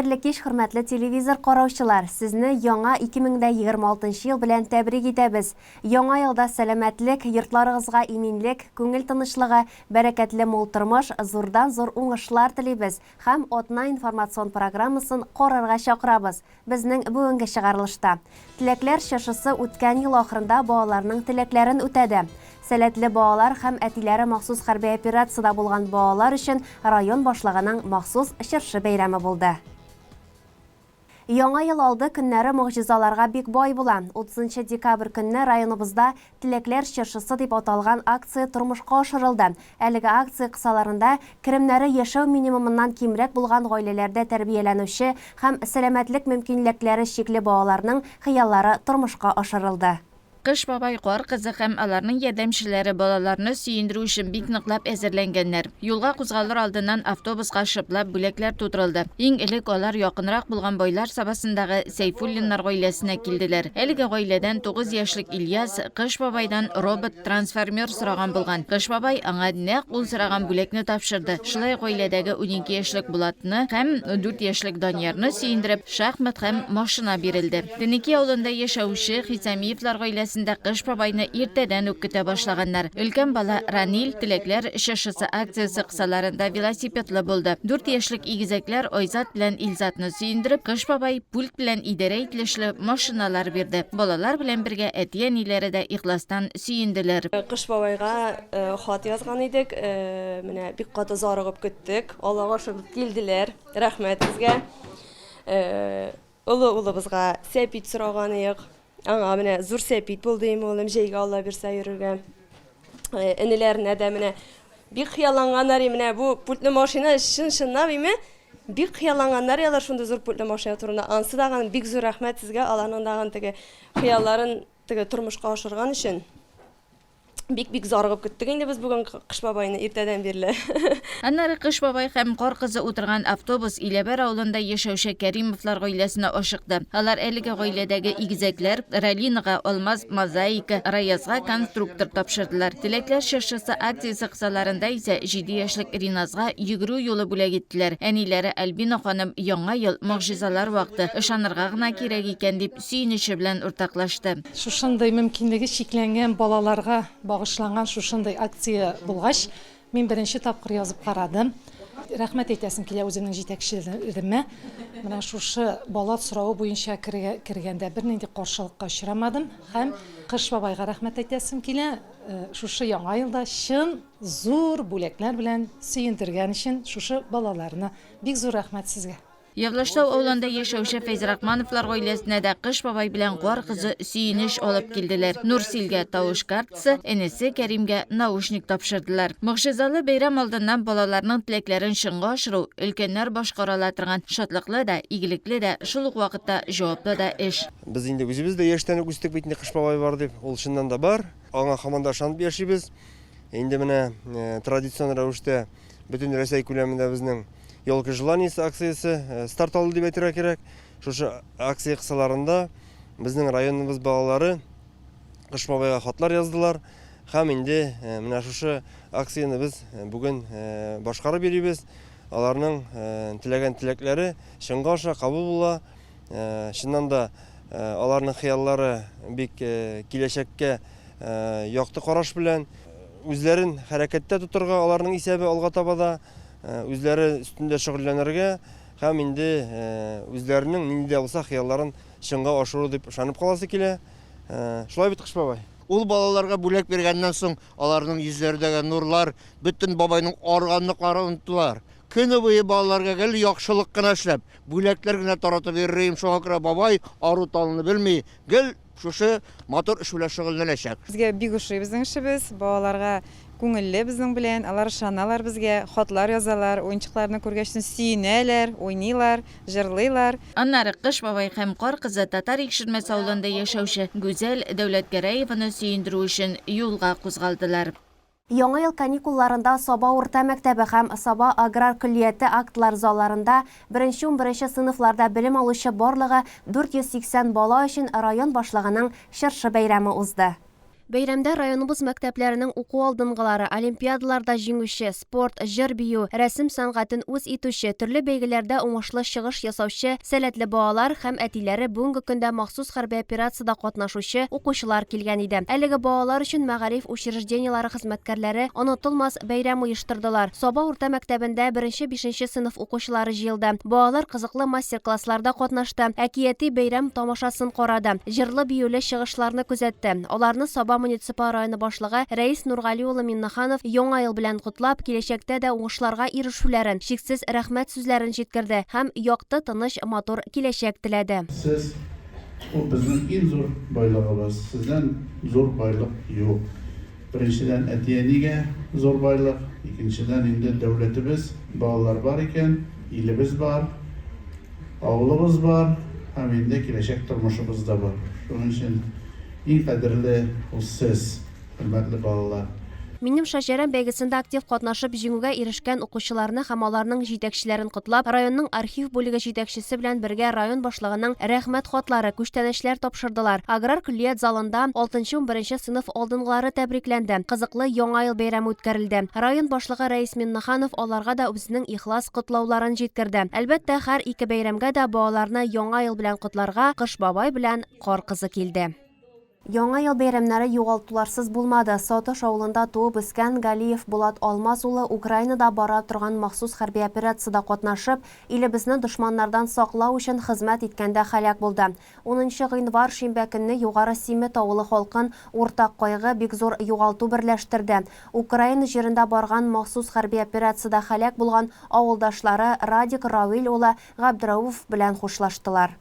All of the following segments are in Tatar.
Хәерле кич, хөрмәтле телевизор караучылар! Сезне яңа 2026 ел белән тәбрик итәбез. Яңа елда сәламәтлек, йортларыгызга иминлек, күңел тынычлыгы, бәрәкәтле мул тормыш, зурдан-зур уңышлар телибез һәм Атна информацион программасын карарга чакырабыз. Безнең бүгенге чыгарылышта. Теләкләр чыршысы үткән ел ахырында балаларның теләкләрен үтәде. Сәләтле балалар һәм әтиләре махсус хәрби операциядә булган балалар өчен район башлыгының махсус чыршы бәйрәме булды. Яңа ел алды көннәре могҗизаларга бик бай була. 30 нчы декабрь көнне районыбызда Теләкләр чыршысы дип аталган акция тормышка ашырылды. Әлеге акция кысаларында керемнәре яшәү минимумыннан кимрәк булган гаиләләрдә тәрбияләнүче һәм сәламәтлек мөмкинлекләре чикле балаларның хыяллары тормышка ашырылды. Кыш бабай, Кар кызы һәм аларның ярдәмчеләре балаларны сөендерү өчен бик ныклап әзерләнгәннәр. Юлга кузгалыр алдыннан автобуска шыплап бүләкләр тутырылды. Иң элек алар якынрак булган Байлар Сабасындагы Сәйфуллиннар гаиләсенә килделәр. Әлеге гаиләдән 9 яшьлек Ильяс Кыш бабайдан робот-трансформер сораган булган. Кыш бабай аңа нәкъ ул сораган бүләкне тапшырды. Шулай ук гаиләдәге 12 яшьлек Булатны һәм 4 яшьлек Даниярны сөендереп, шахмат һәм машина бирелде. Тенеки авылында яшәүче Хисамиевлар гаиләсендә Кыш бабайны иртәдән үк көтә башлаганнар. Өлкән бала Ранил Теләкләр чыршысы акциясе кысаларында велосипедлы булды. Дүрт яшьлек игезәкләр Айзат белән Илзатны сөендереп, Кыш бабай пульт белән идарә ителешле машиналар бирде. Балалар белән бергә әти-әниләре дә ихластан сөенделәр. Кыш бабайга хат язган идек, менә бик каты зарыгып көттек. Аллага шөкер, килделәр. Рәхмәт сезгә. Олы улыбызга сәпит сораган идек. Аңа менә зур сәпит булды инде улым, җәйгә Алла бирсә йөрергә. Энеләренә дә менә бик хыялланганнар менә бу пультлы машина чын-чынлап име бик хыялланганнар алар шундый зур пультлы машина турында. Ансы дагын бик зур рәхмәт сезгә, аларның дагын теге хыялларын теге тормышка ашырган өчен. Бик-бик зарыгып көттек инде без бүген Кыш бабайны иртәдән бирле. Аннары Кыш бабай һәм Кар кызы утырган автобус Иләбәр авылында яшәүче Кәримовлар гаиләсенә ашыкты. Алар әлеге гаиләдәге игезәкләр Ралинага алмаз мозаика, Раязга конструктор тапшырдылар. Теләкләр чыршысы акциясе кысаларында исә җиде яшьлек Риназга йөгерү юлы бүләк иттеләр. Әниләре Альбина ханым Яңа ел, могҗизалар вакыты, ышанырга гына кирәк икән, дип сөенече белән уртаклашты. Шушындый мөмкинлеге чикләнгән балаларга багышланган шушындый акция булгач, мин беренче тапкыр язып карадым. Рәхмәт әйтәсем килә үземнең җитәкчеләремә. Менә шушы бала соравы буенча кергәндә бернинди каршылыкка очрамадым. Һәм Кыш бабайга рәхмәт әйтәсем килә. Шушы Яңа елда чын зур бүләкләр белән сөендергән өчен шушы балаларны. Бик зур рәхмәт сезгә. Явлаштау авылында яшәүче Фәйзрахмановлар гаиләсенә дә Кыш бабай белән Кар кызы сөенеч алып килделәр. Нурсилгә тавыш картасы, энесе Кәримгә наушник тапшырдылар. Могҗизалы бәйрәм алдыннан балаларның теләкләрен чынга ашыру, өлкәннәр башкара ала торган шатлыклы да, игелекле дә, шул ук вакытта җаваплы да эш. Без инде үзебез дә яшьтән үк үстек бит инде Кыш бабай бар дип. Ул чыннан да бар. Аңа һаман да ышанып яшибез. Инде менә традицион рәвештә Бөтен Рәсәй күләмендә безнең Елка желаний акциясе э, старт алды дип әйтергә кирәк. Шушы акция кысаларында безнең районыбыз балалары Кыш бабайга хатлар яздылар. Һәм инде э, менә шушы акцияне без э, бүген башкарып йөрибез. Аларның теләгән теләкләре чынга аша, кабул була. Чыннан да аларның хыяллары бик киләчәккә якты караш белән үзләрен хәрәкәттә тотырга, аларның исәбе алга таба да үзләре өстендә шөгыльләнергә һәм инде үзләренең нинди дә булса хыялларын чынга ашыру дип ышанып каласы килә. Шулай бит, Кыш бабай? Ул балаларга бүләк биргәннән соң аларның йөзләрендәге нурлар, бөтен бабайның арганлыклары онытылар. Көне буе балаларга гел яхшылык кына эшләп, бүләкләр генә таратып йөрер идем, шуңа күрә бабай ару-талуны белми, гел Шушы матур эш белән шөгыльләнәчәк. Безгә бик ошый безнең эшебез, балаларга күңелле безнең белән, алар ышаналар безгә, хатлар язалар, уенчыкларны күргәчтен сөенәләр, уйныйлар, җырлыйлар. Аннары Кыш бабай һәм Кар кызы Татар Икшермәсе авылында яшәүче Гүзәл Дәүләтгәрәеваны сөендерү өчен юлга кузгалдылар. Яңа ел каникулларында Саба урта мәктәбе һәм Саба аграр көллияте актлар залларында беренче-унберенче сыйныфларда белем алучы барлыгы 480 бала өчен район башлыгының чыршы бәйрәме узды. Бәйрәмдә районыбыз мәктәпләренең уку алдынгылары, олимпиадаларда җиңүче, спорт, җыр-бию, рәсем сәнгатен үз итүче, төрле бәйгеләрдә уңышлы чыгыш ясаучы сәләтле балалар һәм әтиләре бүгенге көндә махсус хәрби операциядә катнашучы укучылар килгән иде. Әлеге балалар өчен мәгариф учреждениеләре хезмәткәрләре онытылмас бәйрәм оештырдылар. Саба урта мәктәбендә беренче-бишенче сыйныф укучылары җыелды. Балалар кызыклы мастер-классларда катнашты, әкияти бәйрәм тамашасын карады, җырлы-биюле чыгышларны күзәтте. Аларны Саба муниципаль районы башлыгы Рәис Нургали улы Миннеханов Яңа ел белән котлап, киләчәктә дә уңышларга ирешүләрен, чиксез рәхмәт сүзләрен җиткерде һәм якты, тыныч, матур киләчәк теләде. Сез, ул безнең иң зур байлыгыбыз. Сездән зур байлык юк. Беренчедән, әти-әнигә зур байлык, икенчедән, инде дәүләтебез, балалар бар икән, илебез бар, авылыбыз бар һәм инде киләчәк тормышыбыз да бар. Шуның өчен иң кадерле ул сез, хөрмәтле балалар. Минем шәҗәрәм бәйгесендә актив катнашып җиңүгә ирешкән укучыларны һәм аларның җитәкчеләрен котлап, районның архив бүлеге җитәкчесе белән бергә район башлыгының Рәхмәт хатлары, күчтәнәчләр тапшырдылар. Аграр көллият залында алтынчы-унберенче сыйныф алдынгылары тәбрикләнде, кызыклы Яңа ел бәйрәме үткәрелде. Район башлыгы Рәис Миннеханов аларга да үзенең ихлас котлауларын җиткерде. Әлбәттә, һәр ике бәйрәмгә дә балаларны Яңа ел белән котларга Кыш бабай белән Кар кызы килде. Яңа ел бәйрәмнәре югалтуларсыз булмады. Сатыш авылында туып үскән Галиев Булат Алмаз улы Украинада бара торган махсус хәрби операциядә катнашып, илебезне дошманнардан саклау өчен хезмәт иткәндә һәлак булды. Унынчы гыйнвар, шимбә көнне Югары Симет авылы халкын уртак кайгы, бик зур югалту берләштерде. Украина җирендә барган махсус хәрби операциядә һәлак булган авылдашлары Радик Равил улы Габдрәүфов белән хушлаштылар.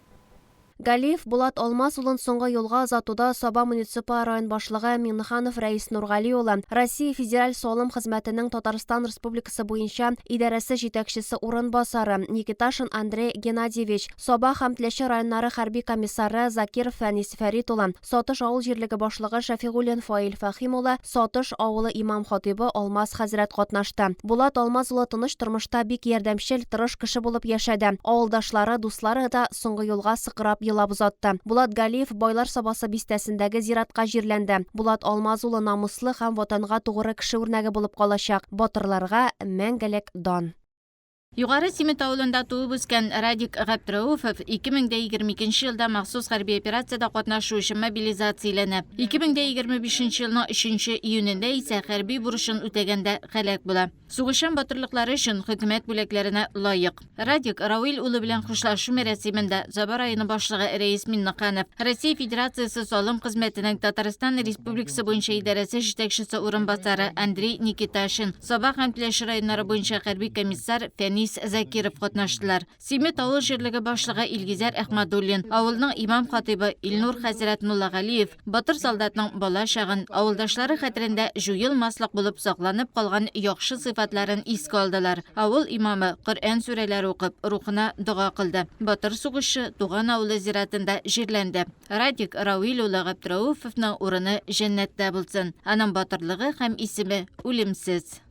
Галиев Булат Алмаз улын соңгы юлга озатуда Саба муниципаль район башлыгы Миңнеханов Рәис Нургали улы, Россия Федераль салым хезмәтенең Татарстан Республикасы буенча идарәсе җитәкчесе урынбасары Никиташин Андрей Геннадьевич, Саба һәм Теләче районнары хәрби комиссары Закиров Фәнис Фәрит улы, Сатыш авыл җирлеге башлыгы Шәфигуллин Фаил Фәхим улы, Сатыш авылы имам-хатыйбы Алмаз хәзрәт катнашты. Булат Алмаз улы тыныч тормышта бик ярдәмчел, тырыш кеше булып яшәде. Авылдашлары, дуслары да соңгы юлга сыкрап елап озатты. Булат Галиев Байлар Сабасы бистәсендәге зиратка җирләнде. Булат Алмаз улы намуслы һәм Ватанга тугры кеше үрнәге булып калачак. Батырларга мәңгелек дан! Югары Симет авылында туып үскән Радик Гаптрәүфов 2022 елда махсус хәрби операциядә катнашу өчен мобилизацияләнә. 2025 елның 3 июнендә исә хәрби бурычын үтәгәндә һәлак була. Сугышчан батырлыклары өчен хөкүмәт бүләкләренә лаек. Радик Рауил улы белән хушлашу мәрасимендә Саба районы башлыгы Рәис Миннеханов, Россия Федерациясе салым хезмәтенең Татарстан Республикасы буенча идарәсе җитәкчесе урынбасары Андрей Никиташин, Саба һәм Теләче районнары буенча хәрби комиссар Фәнис Закиров катнаштылар. Симет авыл җирлеге башлыгы Илгизәр Әхмәдуллин, авылның имам-хатыйбы Илнур хәзрәт Муллагалиев батыр солдатның бала чагын, авылдашлары хәтерендә җуелмаслык булып сакланып калган яхшы сыйфатларын искә алдылар. Авыл имамы, Коръән сүрәләре укып, рухына дога кылды. Батыр сугышчы туган авылы зиратында җирләнде. Радик Рауил улы Гаптрәүфовның урыны җәннәттә булсын. Аның батырлыгы һәм исеме үлемсез.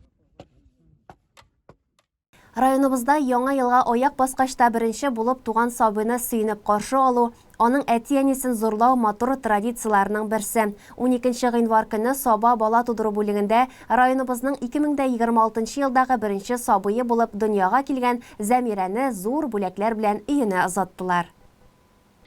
Районыбызда Яңа елга аяк баскач та беренче булып туган сабыйны сөенеп каршы алу, аның әти-әнисен зурлау матур традицияләрнең берсе. Уникенче гыйнвар көнне Саба бала тудыру бүлегендә районыбызның 2026 елдагы беренче сабые булып дөньяга килгән Зәмирәне зур бүләкләр белән өенә озаттылар.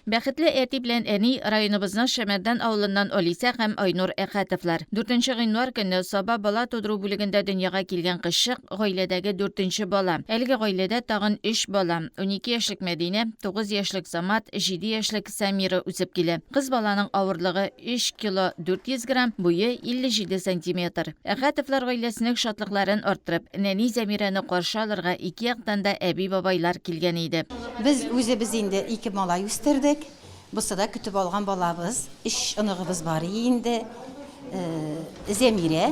Бәхетле әти белән әни, районыбызның Шәмәрдән авылыннан Алисә һәм Айнур Әхәтовлар. Дүртенче гыйнвар көнне Саба бала тудыру бүлегендә дөньяга килгән кызчык, гаиләдәге дүртенче бала. Әлеге гаиләдә тагын өч бала, 12 яшьлек Мәдинә, 9 яшьлек Самат, 7 яшьлек Самира үсеп килә. Кыз баланың авырлыгы, 3 кило 400 грамм, буе, 57 сантиметр. Әхәтовлар гаиләсенең шатлыкларын арттырып, нәни Зәмирәне каршы алырга ике яктан да әби-бабайлар килгән иде. Без үзебез инде ике малай үстердек. Бусы да көтеп алган балабыз. Өч оныгыбыз бар инде. Зәмирә,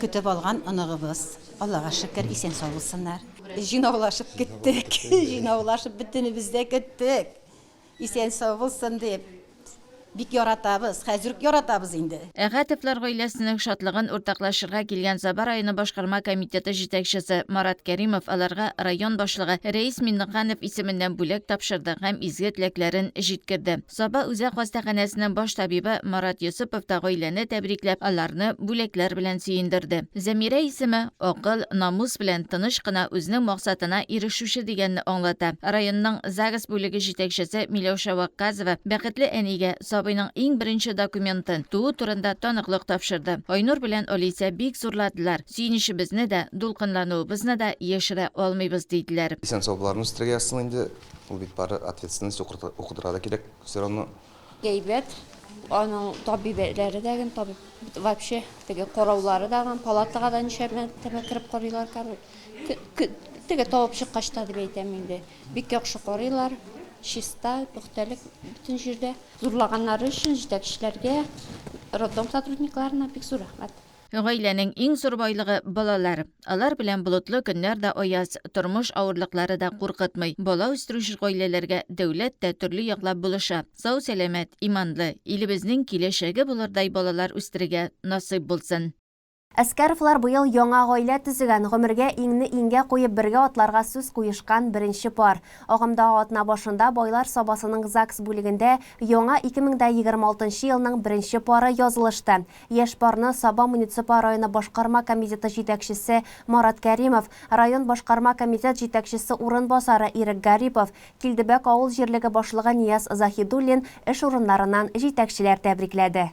көтеп алган оныгыбыз. Аллага шөкер, исән-сау булсыннар. Җыйнаулашып көттек, җыйнаулашып бөтенебез дә көттек. Исән-сау булсын дип. Бик яратабыз, хәзер үк яратабыз инде. Әхәтовлар гаиләсенең шатлыгын уртаклашырга килгән Саба районы башкарма комитеты җитәкчесе Марат Кәримов аларга район башлыгы Рәис Миннеханов исеменнән бүләк тапшырды һәм изге теләкләрен җиткерде. Саба үзәк хастаханәсенең баш табибы Марат Йосыпов та гаиләне тәбрикләп, аларны бүләкләр белән сөендерде. Зәмирә исеме акыл, намус белән тыныч кына үзенең максатына ирешүче дигәнне аңлата. Районның загс бүлеге җитәкчесе Миләүшә Вакказова бәхетле әнигә сабыйның иң беренче документын, туу турында таныклык тапшырды. Айнур белән Алисә бик зурладылар, сөенечебезне дә, дулкынлануыбызны да яшерә алмыйбыз, диделәр. Исән-сау боларны үстерергә язсын инде. Ул бит бары ответственность укытырга да кирәк все равно. Әйбәт, аның табибәләре дә гел табиб, вообще теге караулары да, палатага да ничә мәртәбә кереп карыйлар, теге табып чыккач та дип әйтәм инде. Бик яхшы карыйлар, чиста, пөхтәлек бөтен җирдә. Зурлаганнары өчен җитәкчеләргә, роддом сотрудникларына бик зур рәхмәт. Гаиләнең иң зур байлыгы, балалар. Алар белән болытлы көннәр дә аяз, тормыш авырлыклары да куркытмый. Бала үстерүче гаиләләргә дәүләт тә төрле яклап булыша. Сау-сәламәт, иманлы, илебезнең киләчәге булырдай балалар үстерергә насыйп булсын. Әскәровлар быел яңа гаилә төзегән, гомергә иңне иңгә куеп бергә атларга сүз куешкан беренче пар. Агымдагы атна башында Байлар Сабасының ЗАГС бүлегендә яңа 2026 нчы елның беренче пары язылышты. Яшь парны Саба муниципаль районы башкарма комитеты җитәкчесе Марат Кәримов, район башкарма комитет җитәкчесе урынбасары Ирек Гарипов, Килдебәк авыл җирлеге башлыгы Нияз Заһидуллин, эш урыннарыннан җитәкчеләр тәбрикләде.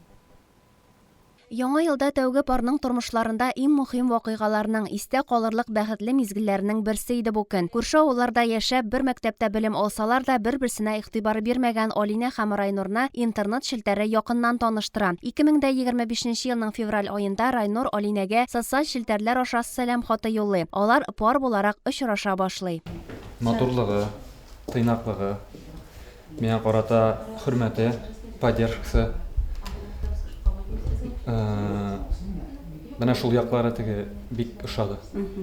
Яңа елда тәүге парның тормышларында иң мөхим вакыйгаларның, истә калырлык бәхетле мизгелләрнең берсе иде бу көн. Күрше авылларда яшәп, бер мәктәптә белем алсалар да, бер-берсенә игътибар бирмәгән Алинә һәм Райнурны интернет челтәре якыннан таныштыра. 2025 нче елның февраль аенда Райнур Алинәгә социаль челтәрләр аша сәлам хаты юллый. Алар пар буларак очраша башлый. Матурлыгы, тыйнаклыгы, Миңа карата хөрмәте, поддержкасы, менә шул яклары теге бик ошады.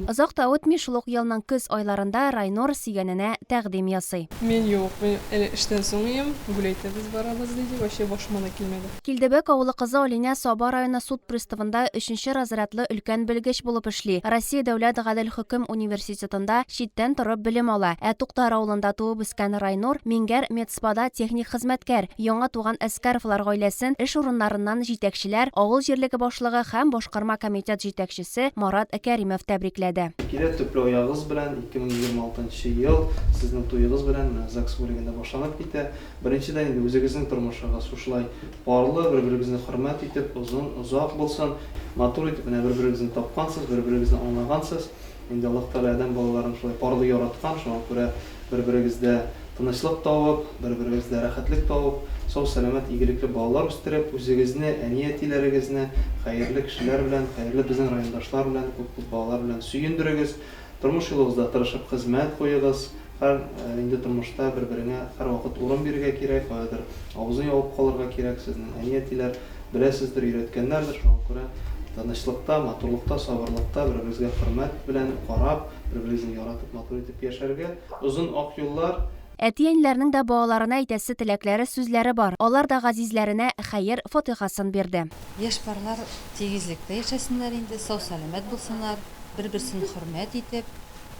Озак та үтми, шул ук елның көз айларында Райнур сөйгәненә тәкъдим ясый. Мин юк, мин әле эштән соң өем, гүләйтәбез, барабыз, диде, вообще башыма да килмәде. Килдебәк авылы кызы Алинә Саба районы суд приставында өченче разрядлы өлкән белгеч булып эшли, Россия дәүләт гадел хөкем университетында читтән торып белем ала. Ә Туктар авылында туып үскән Райнур, Миңгәр медспада техник хезмәткәр. Яңа туган Әскәровлар гаиләсен эш урыннарыннан җитәкчеләр, авыл җирлеге башлыгы һәм башкарма комитет җитәкчесе Марат Кәримов тәбрикләде. Килә төпле аягыгыз белән, 2026 нчы ел сезнең туегыз белән менә ЗАГС бүлегендә башланып китә. Беренчедән инде үзегезнең тормышыгыз шушылай парлы, бер-берегезне хөрмәт итеп, озын, озак булсын. Матур итеп менә бер-берегезне тапкансыз, бер-берегезне аңлагансыз. Инде Аллаһ Тәгалә адәм балаларын шулай парлы яраткан, шуңа күрә бер-берегездә тынычлык табып, бер-берегездә рәхәтлек табып, сау-сәламәт, игелекле балалар үстереп, үзегезне, әни-әтиләрегезне хәерле кешеләр белән, хәерле безнең райондашлар белән, күп-күп балалар белән сөендерегез. Тормыш юлыгызда тырышып хезмәт куегыз. Һәр инде тормышта бер-береңә һәрвакыт урын бирергә кирәк, каядыр авызын ябып калырга кирәк, сезнең әни-әтиләр беләсездер, өйрәткәннәрдер, шуңа күрә тынычлыкта, матурлыкта, сабырлыкта, бер-берегезгә хөрмәт белән карап, бер-берегезне яратып, матур итеп яшәргә. Озын ак юллар. Әти-әниләрнең дә балаларына әйтәсе теләкләре, сүзләре бар. Алар да газизләренә хәер, фатыйхасын бирде. Яшь парлар тигезлектә яшәсеннәр инде, сау-сәламәт булсыннар, бер-берсен хөрмәт итеп,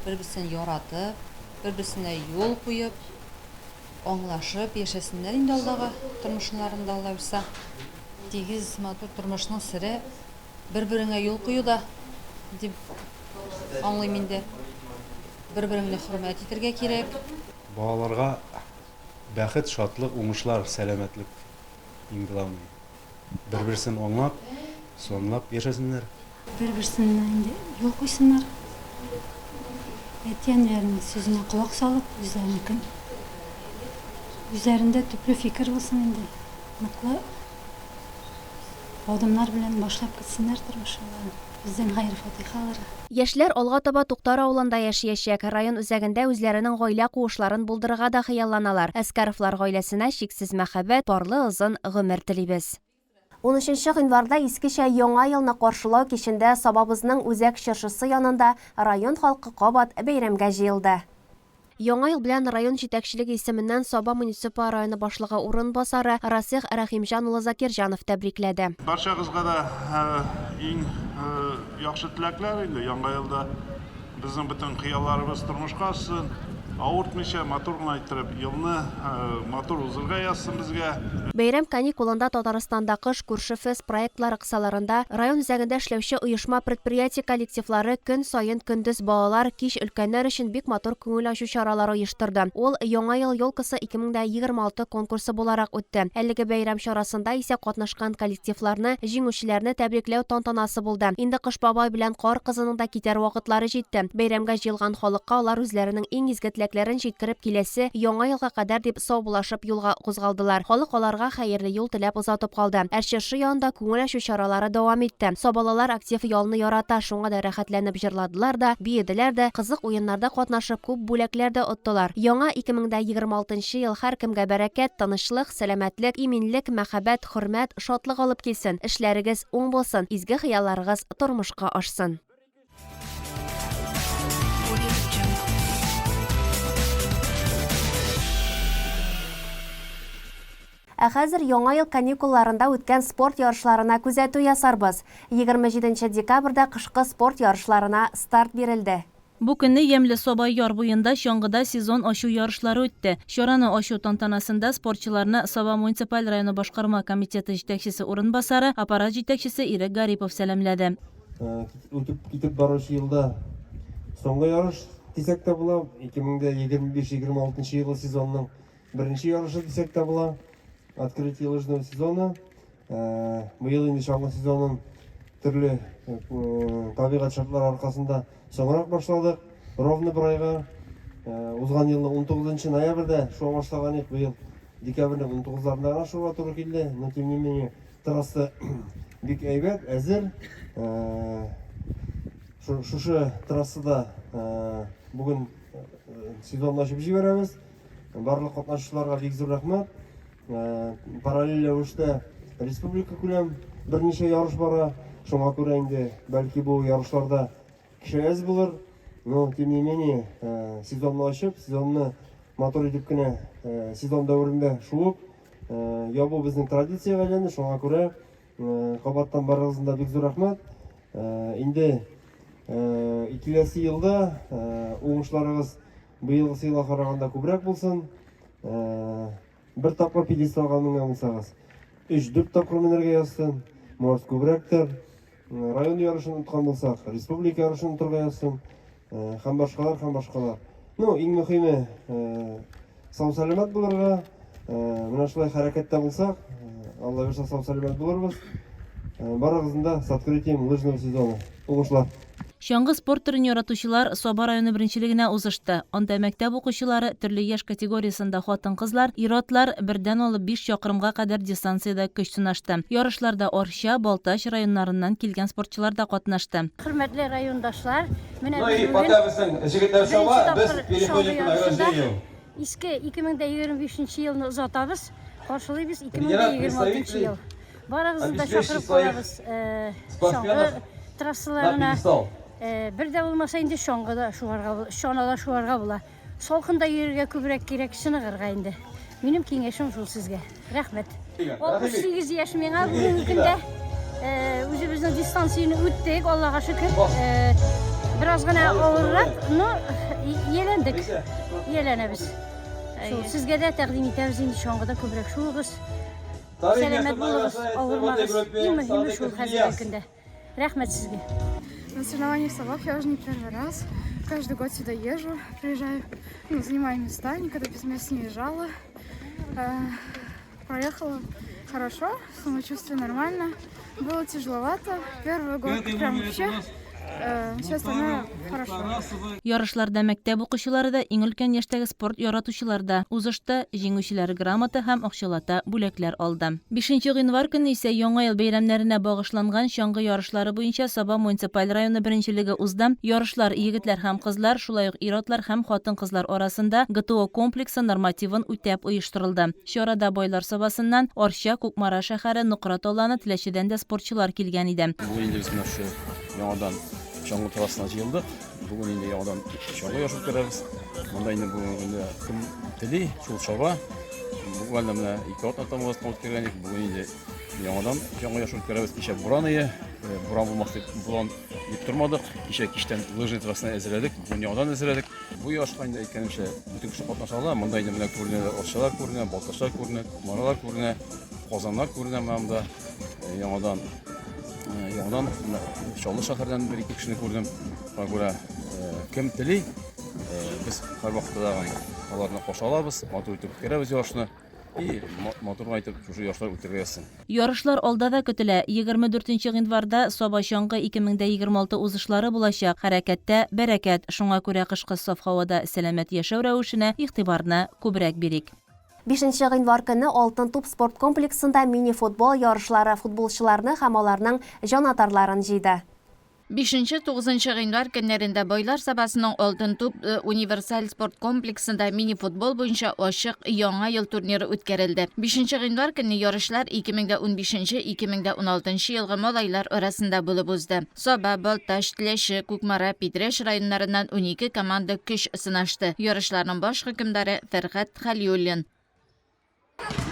бер-берсен яратып, бер-берсенә юл куеп, аңлашып яшәсеннәр инде алдагы тормышларында, Алла бирса. Тигез, матур тормышның сере бер-береңә юл куюда дип аңлыйм инде. Бер-береңне хөрмәт итергә кирәк. Балаларга бәхет, шатлык, уңышлар, сәламәтлек иң главный. Бер-берсен аңлап, санлап яшәсеннәр. Бер-берсенә инде юл куйсыннар. Әти-әниләренең сүзенә колак салып, үзләренекен, үзләрендә төпле фикер булсын инде. Ныклы адымнар белән башлап китсеннәр тормыш юлларын. Бездән хәер-фатыйха алырга. Яшьләр алга таба Туктар авылында яшиячәк. Район үзәгендә үзләренең гаилә куышларын булдырырга да хыялланалар. Әскәровлар гаиләсенә чиксез мәхәббәт, парлы озын гомер телибез. Унөченче гыйнварда искечә Яңа елны каршылау кичендә Сабабызның үзәк чыршысы янында район халкы кабат бәйрәмгә җыелды. Яңа ел белән район җитәкчелеге исеменнән Саба муниципаль районы башлыгы урынбасары Расих Рәхимҗан улы Закирҗанов тәбрикләде. Барчагызга да иң яхшы теләкләр инде, Яңа елда Безнең бөтен хыялларыбыз тормышка ашсын. Авыртмыйча, матур гына иттереп елны матур узырга язсын безгә. Бәйрәм каникулында Татарстанда Кыш күрше фест проектлары кысаларында район үзәгендә эшләүче оешма-предприятие коллективлары көн саен көндез балалар, кич өлкәннәр өчен бик матур күңел ачу чаралары оештырды. Ул Яңа ел елкасы 2026 конкурсы буларак үтте. Әлеге бәйрәм чарасында исә катнашкан коллективларны, җиңүчеләрне тәбрикләү тантанасы булды. Инде Кыш бабай белән Кар кызының да китәр вакытлары җитте. Бәйрәмгә җыелган халыкка алар үзләренең иң изге теләкләрен җиткереп киләсе Яңа елга кадәр дип саубуллашып юлга кузгалдылар. Халык аларга хәерле юл теләп озатып калды. Ә чыршы янында күңел ачу чаралары дәвам итте. Сабалылар актив ялны ярата, шуңа да рәхәтләнеп җырладылар да, биеделәр дә, кызык уеннарда катнашып күп бүләкләр дә оттылар. Яңа 2026 нчы ел һәркемгә бәрәкәт, тынычлык, сәламәтлек, иминлек, мәхәббәт, хөрмәт, шатлык алып килсен, эшләрегез уң булсын, изге хыялларыгыз тормышка ашсын. Ә хәзер Яңа ел каникулларында үткән спорт ярышларына күзәтү ясарбыз. 27 декабрьдә кышкы спорт ярышларына старт бирелде. Бу көнне ямьле Саба яр буенда чаңгыда сезон ачу ярышлары үтте. Чараны ачу тантанасында спортчыларны Саба муниципаль районы башкарма комитеты җитәкчесе урынбасары, аппарат җитәкчесе Ирек Гарипов сәламләде. Үтеп китеп баручы елда соңгы ярыш дисәк тә була, 2025-26 елгы сезонның беренче ярышы дисәк тә була. Открытие лыжного сезона. Быел инде чаңгы сезонын төрле табигать шартлары аркасында соңрак башладык. Ровно бер айга. Узган елны 19 ноябрьдә шуа башлаган идек, быел декабрьнең 19-ларында гына шуа туры килде. Но тем не менее трасса бик әйбәт, әзер. Шушы трассада бүген сезонны ачып җибәрәбез. Барлык катнашучыларга бик зур рәхмәт. Параллель рәвештә республика күләм берничә ярыш бара. Шуңа күрә инде бәлки бу ярышларда кеше әз булыр. Но тем не менее сезонны ачып, сезонны матур итеп кенә сезон дәверендә шуып ябу безнең традициягә әйләнде. Шуңа күрә кабаттан барыгызны да бик зур рәхмәт. Инде киләсе елда уңышларыгыз Быелгысы елга караганда күбрәк булсын. Бер тапкыр пьедесталга менгән булсагыз, 3-4 тапкыр менәргә язсын. Может, күбрәктер. Район ярышын откан булсак, республика ярышын отырга язсын. Һәм башкалар, һәм башкалар. Ну, иң мөһиме, сау-сәламәт булырга. Менә шулай хәрәкәттә булсак, Алла бирсә, сау-сәламәт булырбыз. Барыгызны да с открытием лыжного сезона. Уңышлар! Чаңгы спорт төрен яратучылар Саба районы беренчелегенә узышты. Анда мәктәп укучылары, төрле яшь категориясендә хатын-кызлар, ир-атлар бердән алып биш чакрымга кадәр дистанциядә көч сынашты. Ярышларда Арча, Балтач районнарыннан килгән спортчылар да катнашты. Хөрмәтле райондашлар, менә без бүген беренче тапкыр чаңгы ярышында иске 2025 нче елны озатабыз, каршылыйбыз 2026 нчы ел. Барыгызны да чакырып калабыз чаңгы трассаларына. Бер дә булмаса инде чаңгыда шуарга, чанада шуарга була. Салкында йөрергә күбрәк кирәк, чыныгырга инде. Минем киңәшем шул сезгә. Рәхмәт. 68 яшь миңа бүгенге көндә. Үзебезнең дистанцияне үттек, Аллага шөкер. Бераз гына авыррак, но ияләндек. Ияләнәбез. Шул сезгә дә тәкъдим итәбез инде чаңгыда күбрәк шуыгыз. Сәламәт булыгыз, авырмагыз. Иң мөһиме шул хәзерге көндә. Рәхмәт сезгә. На соревнованиях в Сабах я уже не первый раз. Каждый год сюда езжу, приезжаю, ну, занимаю места, никогда без мест не езжала. Проехала хорошо, самочувствие нормально. Было тяжеловато. Первый год прям вообще Все остальное хорошо. Ярышларда мәктәп укучылары да, иң өлкән яшьтәге спорт яратучылар да узышты, җиңүчеләр грамота һәм акчалата бүләкләр алды. Бишенче гыйнвар көнне исә Яңа ел бәйрәмнәренә багышланган чаңгы ярышлары буенча Саба муниципаль районы беренчелеге узды. Ярышлар егетләр һәм кызлар, шулай ук ир-атлар һәм хатын-кызлар арасында ГТО комплексы нормативын үтәп оештырылды. Чарада Байлар Сабасыннан, Арча, Кукмара шәһәре, Нократ Аланы, Теләчедән дә спортчылар килгән иде. Бүген инде без менә шушы яңадан чаңгы трассасына җыелдык. Бүген инде яңадан чаңгы ярышы үткәрәбез. Монда инде бүгенге көндә кем тели, шул чаба. Буквально менә ике атна тамагыз үткәргән идек. Бүген инде яңадан чаңгы ярышы үткәрәбез. Кичә буран ие, буран булмас дип, буран дип тормадык. Кичә кичтән лыжный трассаны әзерләдек, бүген яңадан әзерләдек. Бу ярышка инде әйткәнемчә, бөтен кеше катнаша ала. Монда инде менә күренә, Арчалар күренә, Балтачлар күренә, Кукмаралар күренә, Казаннар күренә менә монда. Яңадан яңадан Чаллы шәһәреннән бер ике кешене күрдем. Шуңа күрә кем тели, без һәрвакытта да аларны каршы алабыз, матур итеп үткәрәбез ярышны. И матур гына итеп шушы ярышлар үтәргә язсын. Ярышлар алда да көтелә. 24 нче гыйнварда Саба чаңгы 2026 узышлары булачак. Хәрәкәттә, бәрәкәт. Шуңа күрә кышкы саф һавада сәламәт яшәү рәвешенә игътибарны күбрәк бирик. Бишенче гыйнвар көнне Алтын туп спорт комплексында мини-футбол ярышлары футболчыларны һәм аларның җанатарларын җыйды. Бишенче-тугызынчы гыйнвар көннәрендә Байлар Сабасының Алтын туп универсаль спорт комплексында мини-футбол буенча ачык Яңа ел турниры үткәрелде. Бишенче гыйнвар көнне ярышлар 2015-2016 елгы малайлар арасында булып узды. Саба, Балтач, Теләче, Кукмара, Питрәч районнарыннан 12 команда көч сынашты. Ярышларның баш хөкемдары Фәрхәт Хәлиуллин.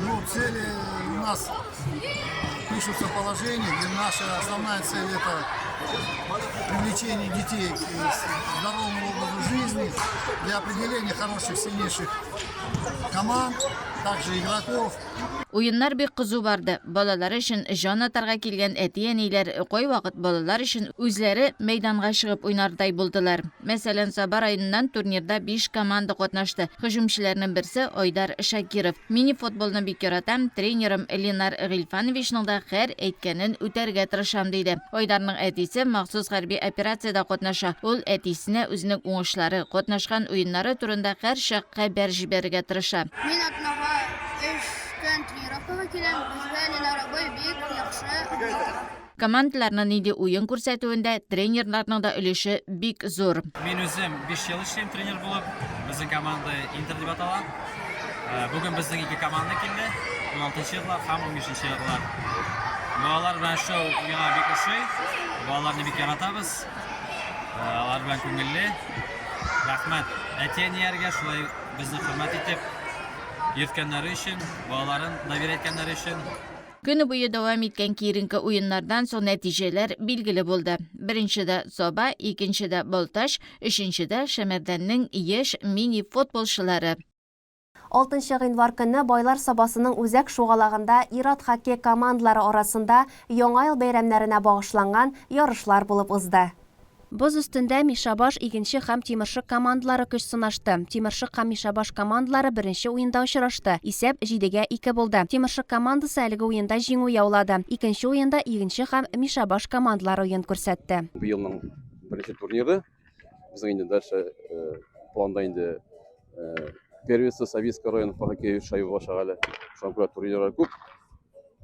Ну, цели у нас пишутся положения, где наша основная цель это привлечение детей к здоровому образу жизни, для определения хороших, сильнейших команд, также игроков. Уеннар бик кызу барды. Балалар өчен җан атарга килгән әти-әниләр кайвакыт балалар өчен үзләре мәйданга чыгып уйнардай булдылар. Мәсәлән, Саба районыннан турнирда биш команда катнашты. Һөҗүмчеләрнең берсе, Айдар Шакиров. Мини-футболны бик яратам, тренерым Ленар Гыйльфановичның да һәр әйткәнен үтәргә тырышам, диде. Айдарның әтисе махсус хәрби операциядә катнаша. Ул әтисенә үзенең уңышлары, катнашкан уеннары турында һәрчак хәбәр җибәрергә тырыша. Мин атнага өч көн тренировкага киләм, безгә Ленар абый бик яхшы аңлата. Командаларның нинди уен күрсәтүендә тренерларның да өлеше бик зур. Мин үзем 5 ел эшлим тренер булып. Безнең команда Интер дип атала. Э, бүген безнең ике команда килде. 16 еллар һәм 15 еллар. Балалар белән эшләү миңа бик ошый. Балаларны бик яратабыз. Э, алар белән күңелле. Рәхмәт әти-әниләргә шулай безне хөрмәт итеп йөрткәннәре өчен, балаларын доверять иткәннәре өчен. Көне буе дәвам иткән киеренке уеннардан соң нәтиҗәләр билгеле булды. Беренчедә Саба, икенчедә Балтач, өченчедә Шәмәрдәннең яшь мини-футболчылары. Алтынчы гыйнвар көнне Байлар Сабасының үзәк шугалагында ир-ат хоккей командалары арасында Яңа ел бәйрәмнәренә багышланган ярышлар булып узды. Боз өстендә Мишәбаш, Игенче һәм Тимершык командалары көч сынашты. Тимершык һәм Мишәбаш командалары беренче уенда очрашты. Исәп, җидегә ике булды. Тимершык командасы әлеге уенда җиңү яулады. Икенче уенда Игенче һәм Мишәбаш командалары уен күрсәтте. Быелның беренче турниры. Безнең инде дальше планда инде первенство Советского района по хоккею шайба булачак әле. Шуңа күрә турнирлар күп.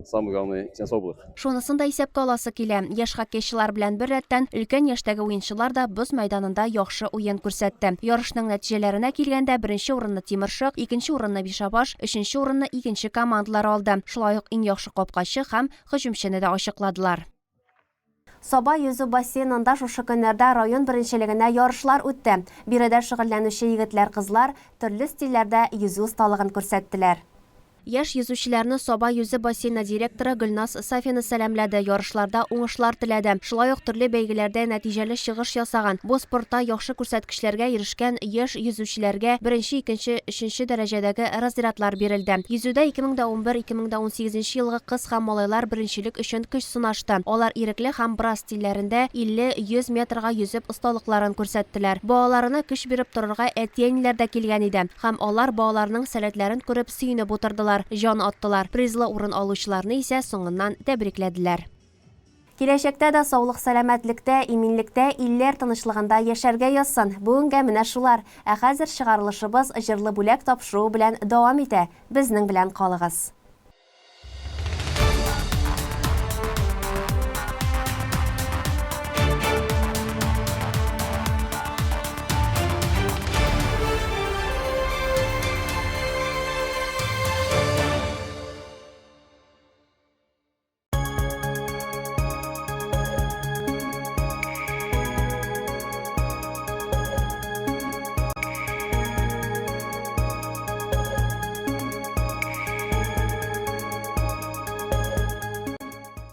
Самое главное, исән-сау булыйк. Шунысын да исәпкә аласы килә, яшь хоккейчылар белән беррәттән, өлкән яшьтәге уенчылар да боз мәйданында яхшы уен күрсәтте. Ярышның нәтиҗәләренә килгәндә, беренче урынны Тимершык, икенче урынны Бишабаш, өченче урынны Игенче командалары алды. Шулай ук иң яхшы капкачы һәм һөҗүмчене дә ачыкладылар. Саба йөзү бассейнында шушы көннәрдә район беренчелегенә ярышлар үтте. Биредә шөгыльләнүче егетләр-кызлар төрле стильләрдә йөзү осталыгын күрсәттеләр. Яшь йөзүчеләрне Саба йөзү бассейны директоры Гөлназ Сафина сәламләде, ярышларда уңышлар теләде. Шулай ук төрле бәйгеләрдә нәтиҗәле чыгыш ясаган, бу спортта яхшы күрсәткечләргә ирешкән яшь йөзүчеләргә беренче, икенче, өченче дәрәҗәдәге разрядлар бирелде. Йөзүдә 2011-2018 елгы кыз һәм малайлар беренчелек өчен көч сынашты. Алар ирекле һәм брас стильләрендә 50, 100 метрга йөзеп осталыкларын күрсәттеләр. Балаларына көч биреп торырга әти-әниләр дә килгән иде. Һәм алар балаларының сәләтләрен күреп сөенеп утырдылар, җан аттылар. Призлы урын алучыларны исә соңыннан тәбрикләделәр. Киләчәктә дә саулык-сәламәтлектә, иминлектә, илләр тынычлыгында яшәргә язсын. Бүгенгә менә шулар. Ә хәзер чыгарылышыбыз Җырлы бүләк тапшыруы белән дәвам итә. Безнең белән калыгыз.